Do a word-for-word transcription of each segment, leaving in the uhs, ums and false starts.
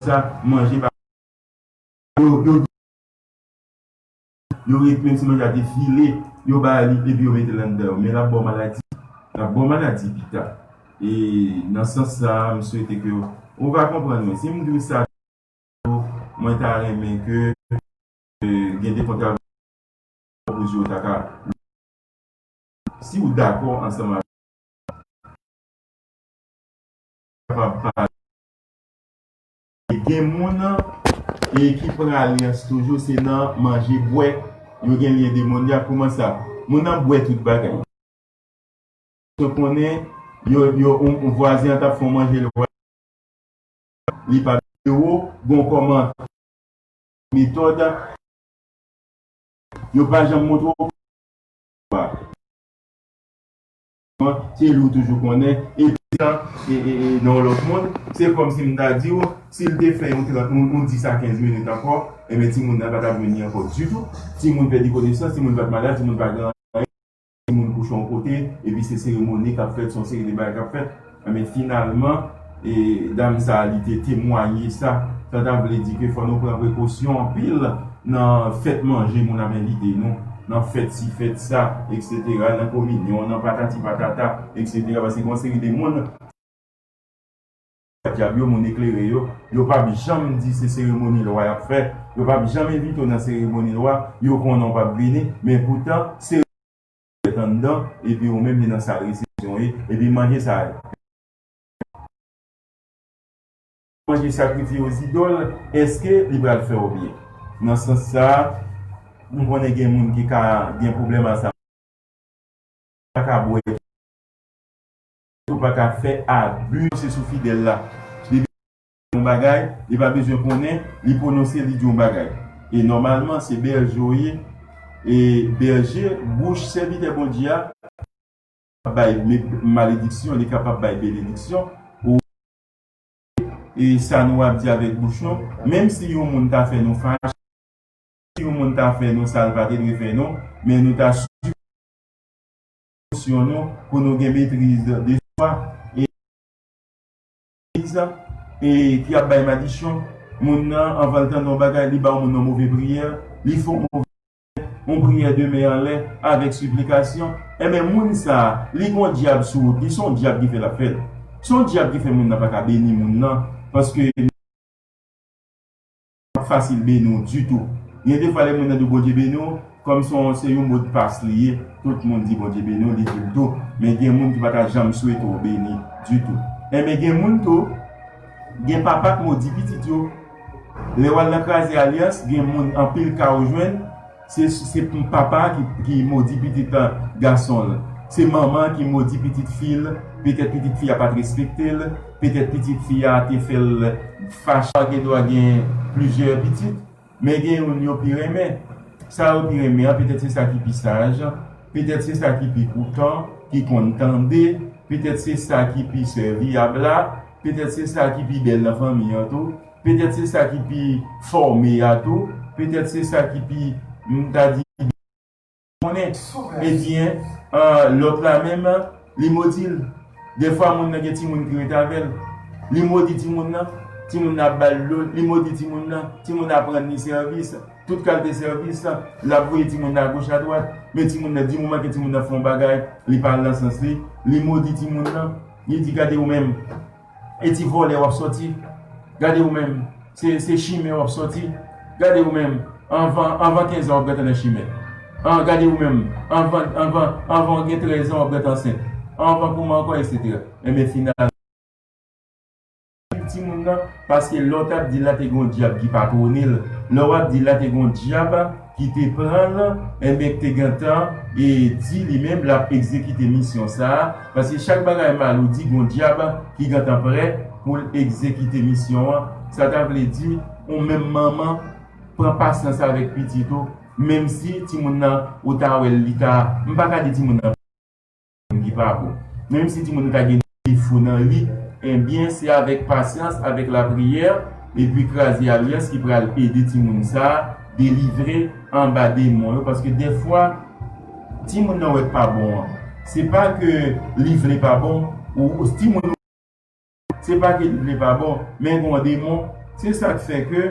sa, manje pa yo, yo, yo ret, menm si manje a te file, yo ba li, epi yo mete l anndan yo. Men l ap ba w maladi. L ap ba w maladi pita. E nan sans sa, m swete ke w va konprann mwen. Si m di w sa, mwen ta renmen ke, e, gen de kontra pou yo ta ka, si w dakò ansanm avèk kapab pale. Gen moun, e, ki pran alyans toujou, se nan manje, bwè, yo gen lyen demonyak. Kòman sa? Moun nan bwè tout bagay. Ou konnen, yo, yo, yon, yon vwazen an t ap fè yon manje, li pa byen wo, gon kòman metòd, yo pa janm montre w. Se li w toujou konnen, epi sa, e, e, e, nan yon lòt mond, se kòmsi m ta di w, si l te fè yon trant, yon, yon dis a kenz minit ankò, enben, timoun nan pa t ap jwenn li ankò ditou. Timoun pèdi konesans, timoun pa t malad, timoun pa gen anyen. Moun kouche yon kote, epi se seremoni k ap fèt, se yon seri de bagay k ap fèt. Men finalman, e, dam sa a, li te temwaye sa. Sa ta vle di ke fò nou pran prekosyon anpil nan fèt manje moun ap envite nou, nan fèt si, fèt sa, etsetera, nan kominyon, nan patati patata, etsetera. Paske gen yon seri de moun, dyab yo, moun eklere yo, yo p ap janm di se seremoni lwa y ap fè, yo p ap janm envite w nan seremoni lwa, yo konnen w p ap vini, men poutan, seremoni fèt anndan, epi ou menm, se nan sal resepsyon w ye, epi manje sa a, manje sakrifye yo zidòl, èske li pral fè w byen? Nan sans sa a, m konnen gen moun ki ka gen pwoblèm a sa. Pa ka bwè. Ou pa ka fè abi, se sou fidèl la. Li di yon bagay, li pa bezwen konnen, li pwononse, li di yon bagay. E nòmalman, se bèje w ye. E bèje, bouch sèvitè Bondye a, bay me-, malediksyon, li kapab bay benediksyon. Ou, e sa nou ap di avèk bouch nou, menm si yon moun ta fè nou fache, si yon moun ta fè nou sa l pa te dwe fè nou, men nou ta sou emosyon nou pou nou gen metriz de swa. E, e ki ap bay madichon, moun nan, anvan l tande yon bagay, li ba yon moun yon move priyè, li fè yon move yon priyè de men anlè avèk siplikasyon, enben, moun sa a, li gon dyab sou wout li, se yon dyab ki fè l ap fè l. Se yon dyab ki fè moun nan pa ka beni moun nan, paske l ap fasil beni w ditou. Gen defwa lè moun nan di w Bondye beni w, kòm se yon, se yon modpas li ye, tout moun di Bondye beni w, li di l tou. Men gen moun ki pa ta janm swete w beni ditou. Enben, gen moun tou, gen papa k modi pitit yo. Lè w al nan kraze alyans, gen moun, anpil ka ou jwenn, Se, se papa ki, ki modi pitit gason l. Se manman ki modi pitit fi l. Petèt pitit fi a pa t respekte l. Petèt pitit fi a te fè l fache. Gen dwa gen plizyè pitit, men gen youn yo pi renmen. Sa yo pi renmen an, petèt se sa ki pi saj. Petèt se sa ki pi koutan, ki konn tande. Petèt se sa ki pi sèviyab la. Petèt se sa ki pi bèl nan fanmi an tou. Petèt se sa ki pi fòme a tou. Petèt se sa ki pi, m ta di, konnen. Ebyen, ah, lòt la menm, li modi l. Defwa, moun nan gen timoun ki rete avè l. Li modi timoun nan, timoun nan ap ba l dlo, li modi timoun nan, timoun nan ap rann li sèvis. Tout kalite sèvis, l ap voye timoun nan agoch adwat. Men timoun nan, di moman ke timoun nan fè yon bagay, li pa al nan sans li, li modi timoun nan, li di, "Gade ou menm." E ti vòlè w ap sòti. Gade ou menm, se, se chimè w ap sòti. Gade ou menm, anvan, anvan kenz an w ap gentan nan chimè. An, gade ou menm, anvan, anvan, anvan w gen trèz an w ap gentan ansent. Anvan kouman ankò, etsetera. Enben, final, timoun nan, paske lè w t ap di l la te gen yon dyab ki patwone l. Lè w ap di l la te gen yon dyab ki te pran l, enben, ki te gentan e di li menm l ap egzekite misyon sa a, paske chak bagay mal ou di, gon dyab ki gentan prè pou l egzekite misyon an. Sa ta vle di, ou menm manman, pran pasyans avèk pitit ou, menm si timoun nan, ou ta wè l, li ta, m pa ka di timoun nan ki pa bon. Menm si timoun nan ta gen defo nan li, ebyen, se avèk pasyans, avèk lapriyè, epi kraze alyans ki pral ede timoun sa a delivre anba demon yo. Paske dèfwa, timoun nan wè k pa bon an, se pa ke li vle pa bon, ou, ou timoun Se pa ke li vle pa bon, men gen yon demon, Se sa k fè ke,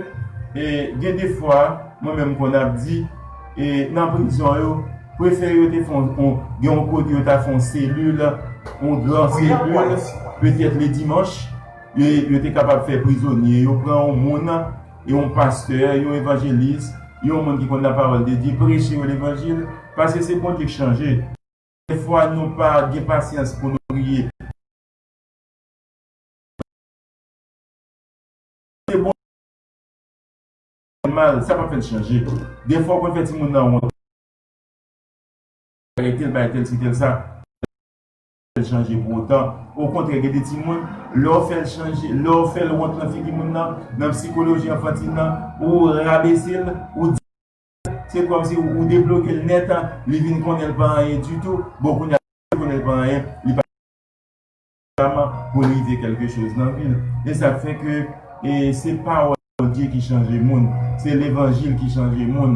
e, gen de fwa, mwen menm konn ap di, e, nan prizon yo, prefere yo te fè on, on, gen yon kote yo ta fè on selil, on gran selil, petèt le dimanch, e, yo te kapab fè prizonye yo pran yon moun, e yon pastè, yon evanjelis, yon moun ki konn lapawòl de Dye, preche yo levanjil, paske se Bondye k chanje. Dèfwa nou pa gen pasyans pou nou priye. Se bon, mal, sa p ap fè l chanje. Dèfwa ou konn fè timoun nan wont. Bagay tèl, bagay tèl, si tèl sa, fè l chanje pou otan. Okontrè, gen de timoun, lè w fè l chanje, lè w fè l wont nan figi moun nan, nan sikoloji anfantil nan, ou rabese l, ou di Se kòmsi ou, ou debloke l nèt, li vin konnen l pa anyen ditou. Bon, kounye a, li konnen l pa anyen, li pa pou l rive kèlke choz nan vi l. E sa k fè ke, e, se pawòl Bondye ki chanje moun, se levanjil ki chanje moun.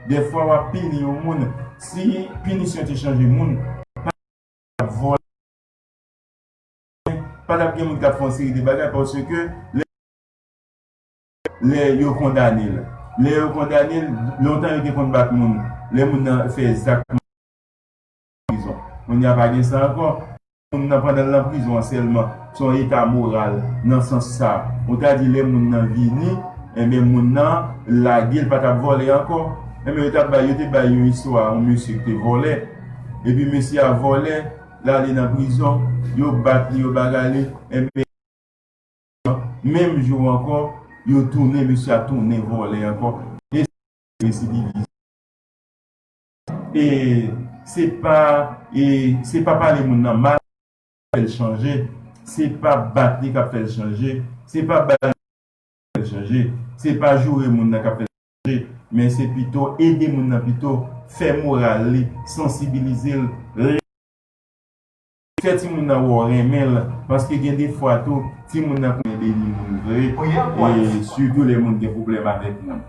Dèfwa w ap pini yon moun, si pinisyon te chanje moun, pa t ap vòlè, pa t ap gen moun k ap fè yon seri de bagay, paske lè, lè yo kondane l, lè yo kondane l, lontan yo te konn bat moun, lè moun nan fè zak prizon. Kounye a pa gen sa ankò. Moun nan pandan l nan prizon an sèlman, se yon eta moral nan sans sa. Ou ta di lè moun nan vini, enben moun nan lage l pa t ap vòlè ankò. Enben yo t ap bay, yo te bay yon istwa, yon mesye ki te vòlè. Epi mesye a vòlè, l ale nan prizon, yo bat li, yo bagay li, enben menm jou ankò, yo tounen, mesye a tounen vòlè ankò. E residivis. E se pa, e se pa pale moun nan mal k ap fè l chanje, se pa bat li k ap fè l chanje, se pa ba l k ap fè l chanje, se pa joure moun nan k ap fè l chanje, men se pito ede moun nan pito, fè moral li, sansibilize l, fè timoun nan wè w renmen l, paske gen de fwa tou, timoun nan konnen beni moun vre, e sitou lè moun gen pwoblèm avèk moun.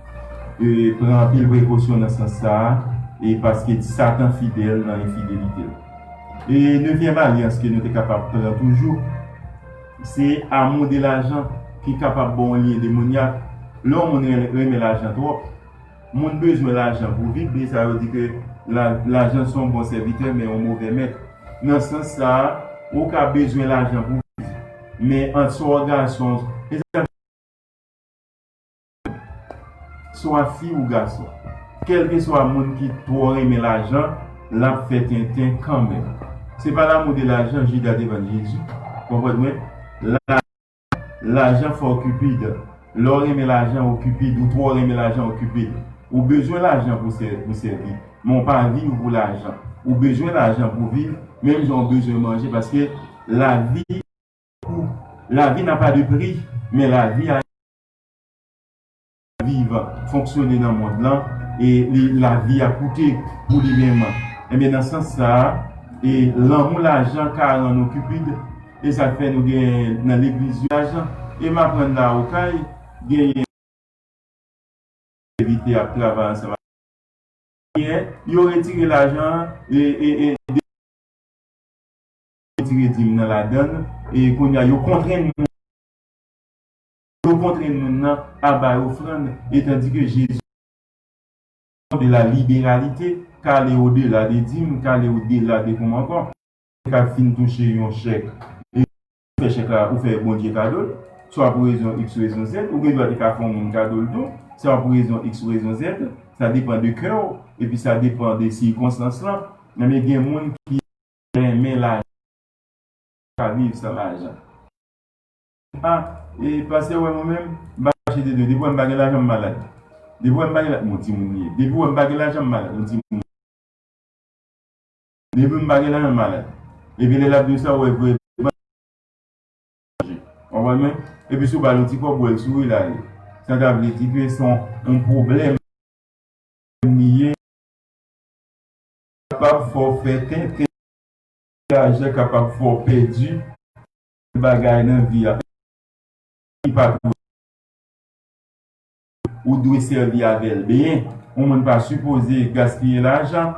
E pran anpil prekosyon nan sans sa a, e paske Satan fidèl nan enfidelite l. E nevyèm alyans ke nou te kapab pran toujou, se amour de l'argent ki kapab ba w yon lyen demonyak. Lè yon moun ren-, renmen lajan twòp, moun bezwen lajan pou viv, men sa yo di ke la-, lajan se yon bon sèvitè, men yon movè mèt. Nan sans sa a, ou ka bezwen lajan pou viv, men ant swa w gason, e sa, swa fi ou gason, kèlkeswa moun ki twò renmen lajan, l ap fè tenten kanmenm. Se pa l'amour de l'argent Jida te vann Jezi. Konprann mwen? La Lajan fè w Cupid. Lè w renmen lajan, ou Cupid, ou twò renmen lajan, ou Cupid. Ou bezwen lajan pou sè-, pou sèvi, men w pa viv pou lajan. Ou bezwen lajan pou viv, menm jan w bezwen manje, paske lavi, lavi n'a pas de prix, men lavi a viv, fonksyone nan mond lan, e li, lavi a koute pou li menm. Enben, nan sans sa a, e lanmou lajan ka rann ou Cupid, e sa k fè nou gen nan legliz yo lajan. E m aprann la Okay, genyen envite ap travay ansanm ak Yè, yo retire lajan an, e, e, e, de-, retire dim nan ladann, e kounye a yo kontrenn moun, yo kontrenn moun nan a bay ofrann, e tandike Jezi de la liberalite, k ale odela de dim, k ale odela de kòman ankò. Ka fin touche yon chèk, e fè chèk la, ou fè Bondye kado l, swa pou rezon X, rezon Z, ou gen dwa te ka fè yon moun kado l tou, swa pou rezon X, rezon Z, sa depann de kè w, epi sa depann de sikonstans lan. Men gen moun ki renmen lajan, ka viv san lajan. Ah, e pastè, wè mwen menm, m pa chache de dlo. Depi wè m pa gen lajan, m malad. Depi wè m pa gen la-, bon, timoun li ye. Depi wè m pa gen lajan, m malad. Bon, timoun. Depi m pa gen lajan, m malad. Epi lè l ap di w sa, w wè vrèman. Konprann mwen? Epi si w ba l yon ti kòb, w wè l souri, l ale. Sa ta vle di ke se yon, yon pwoblèm li ye. Kapab fè w fè tenten, lajan kapab fè w pèdi bagay nan vi a. Li pa tou ou dwe sèvi avè l byen. Yon moun pa sipoze gaspiye lajan,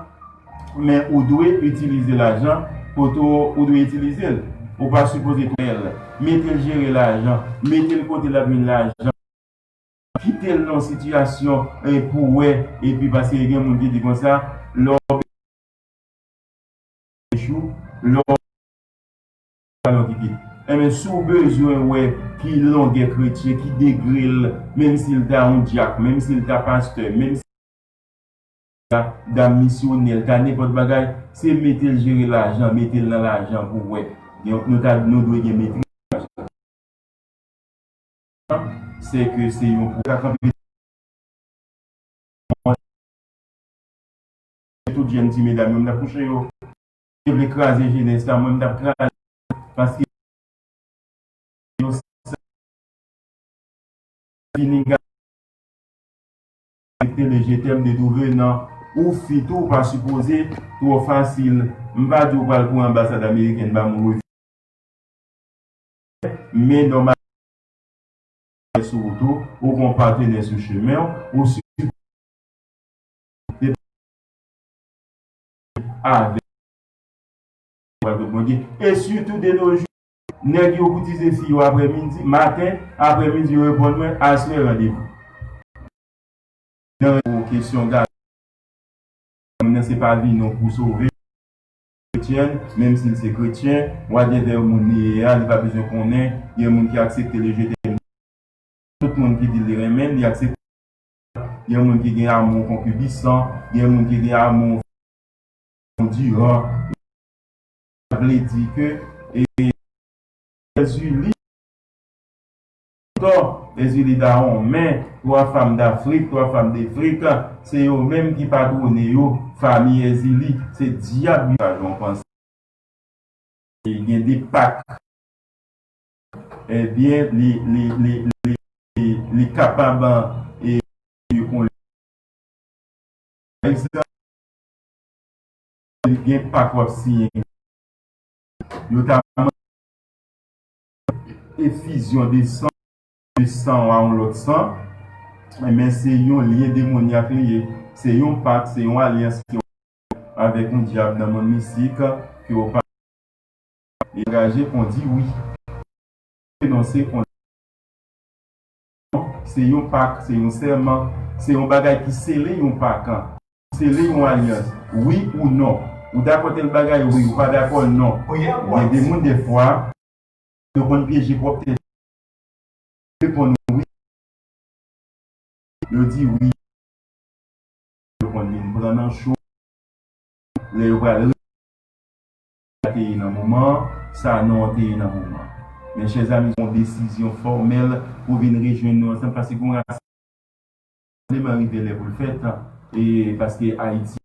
men ou dwe itilize lajan kote w, ou dwe itilize l. Ou pa sipoze tou l. mete l jere lajan, mete l kote l ap jwenn lajan, kite l nan sitiyasyon, eh, pou wè, epi paske gen moun ki di konsa, lè w echou, lè w alò ki kit. Enben, si w bezwen wè ki longè kretyen, ki degre l, menm si l ta yon dyak, menm si l ta pastè, menm si l ta dam misyonè, l ta nenpòt bagay, se mete l jere lajan, mete l nan lajan pou w wè. Gen, nou ta, nou dwe gen metriz. Se ke se yon pwogram k ap kanpe. Tout jèn ti medam yo, m t ap kouche yo. Yo vle kraze jenès la, mwen m t ap kraze. Paske yo fini gade le je t'aime de tout venant. Ou fi tou, ou pa sipoze twò fasil. M pa di w pral pran anbasad amerikèn ba moun. Men nòmalman, sou wout ou, ou gon patnè sou chemen w, ou si avèk Bondye. E sitou de nos jours, nèg yo koutize fi yo aprè midi, maten, aprè midi yo reponn mwen, aswè randevou. Nan kesyon gason, moun nan se pa vini pou sove. Kretyen, menm si l se kretyen, whatever moun li ye a, li pa bezwen konnen, gen moun ki aksepte le je t'aime. Tout moun ki di li renmen l, li aksepte. Gen moun ki gen amou konkibisan, gen moun ki gen amou diran. Sa vle di ke, e, Èzili, Èzili Dawonmen, twa fanm d'Afrik, twa fanm d'Afrik, se yo menm ki patwone yo, fanmi Èzili, se dyab yo. Sa jan w panse. E gen de pak. Ebyen, li, li, li, li, li, li kapab, e, yon, pa egzanp, li gen pak w ap siyen. Yo ta mande efizyon de san, de san a yon lòt san, men se yon lyen demonyak li ye. Se yon pak, se yon alyans ke w avèk yon dyab nan mond mistik ke w pa angaje, on dit oui. Non, se on, se yon pak, se yon sèman, se yon bagay ki sele yon pak, sele yon alyans. Wi ou non. Ou dakò tèl bagay? Wi. Ou pa dakò? Non. Gen de moun, defwa, yo konn pyeje pwòp tèt yo. Reponn wi. Yo di wi. Yo konn vin pran nan cho. Lè yo pral re-, sa te ye nan moman an, sa non an te ye nan moman an. Men, chè zami, se yon desizyon fòmèl pou vin rejwenn nou ansanm, paske gen yon rasanbleman rive lè pou l fèt, e paske Ayiti